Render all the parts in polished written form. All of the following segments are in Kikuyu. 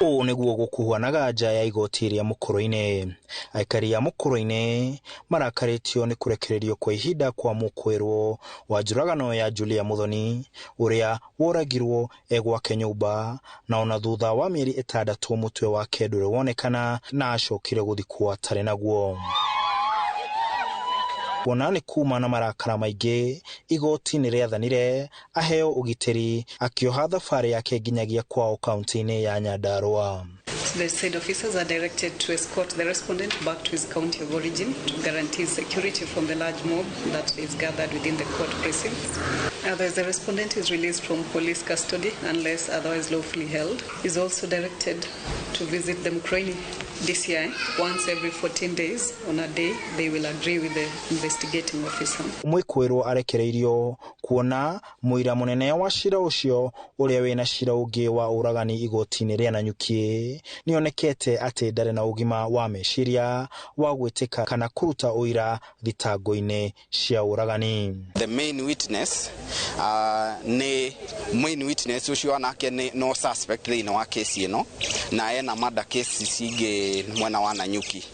Ũũ nĩguo gũkuhanaga nja ya igoti rĩa Mũkũrũ-inĩ. Aikari a Mũkũrũ-inĩ marakarĩtio nĩ kũrekererio kwa ihinda kwa mũkwĩrwo wa njũragano ya Julia Muthoni ũrĩa woragirwo e gwake nyũmba na ona thutha wa mĩeri 6 mũtwe wake ndũrĩ wonekana na acokire gũthikwo atarĩ naguo. Kuona nĩ kuma na marakara maingĩ, igoti nĩ rĩathanire aheo ũgitĩri akĩoha thabarĩ yake nginyagia kwao kaunti-inĩ ya Nyandarua. The said officers are directed to escort the respondent back to his county of origin to guarantee security from the large mob that is gathered within the court precincts. Otherwise, the respondent is released from police custody unless otherwise lawfully held. Is also directed to visit the Mukurweini DCI once every 14 days. On a day they will agree with the investigating officer. Mwĩkũĩrwo arekereirio kuona mũira mũnene wa cira ũcio ũrĩa wĩna cira ũngĩ wa ũragani igoti-inĩ rĩa Nanyuki nĩonekete atĩ ndarĩ na ũgima wa meciria wa gwĩtĩka kana kũruta ũira thitango-inĩ cia ũragani. The main witness nĩ main witness ũcio onake nĩ no suspect thĩinĩ wa kesi ĩno na ena murder case cingĩ mwena wa Nanyuki,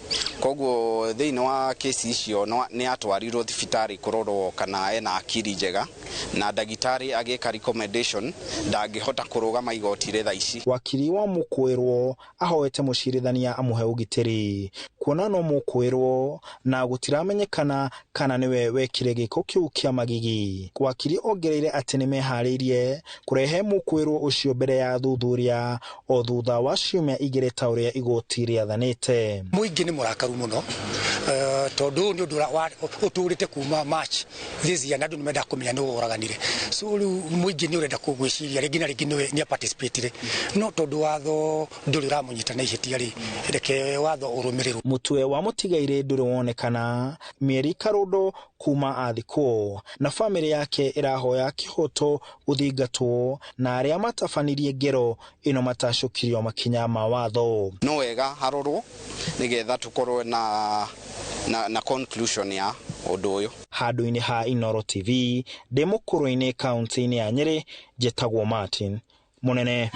koguo thĩinĩ wa kesi icio nĩ atwarirwo thibitarĩ kũrorwo kana ena akiri njega na ndagĩtarĩ agĩka recommendation ndangĩhota kũrũgama igoti-rĩ thaa ici. Wakiri wa mũkwĩrwo ahoete mũcirithania amũhe ũgitĩri kuona no mũkwĩrwo na gũtiramenyekana kana nĩwe wekire gĩko kĩu kĩa magigi. Wakiri ongereire atĩ nĩmeharĩirie kũrehe mũkwĩrwo ũcio mbere ya athuthuria o thutha wa ciumia 2 ta ũrĩa igoti rĩathanĩte. Mũingĩ nĩ mũrakaru mũno tondũ ũyũ nĩ ũndũ ũtũrĩte kuma March this year na andũ nĩ mendaga kũmenya nũ ũraganire, so rĩu mũingĩ nĩ ũrenda gwĩciria rĩngĩ na rĩngĩ nĩwe nĩ participate, no tondũ watho ndũrĩ ũramũnyita na ihĩtia rĩ, reke watho ũrũmĩrĩrwo. Mũtwe wa mũtigairĩ ndũrĩ wonekana mĩeri karũndo kuma athikwo na bamĩrĩ yake ĩrahoya kĩhoto gũthingatwo na arĩa matabanirie ngero ĩno matacũkirio makinya ma watho. No wega harorwo nĩgetha tũkorwo na conclusion ya ũndũ ũyũ. Handũ-inĩ ha Inooro TV ndĩ Mũkũrũ-inĩ kaunti-inĩ ya Nyĩrĩ, njĩtagwo Martin Mũnene.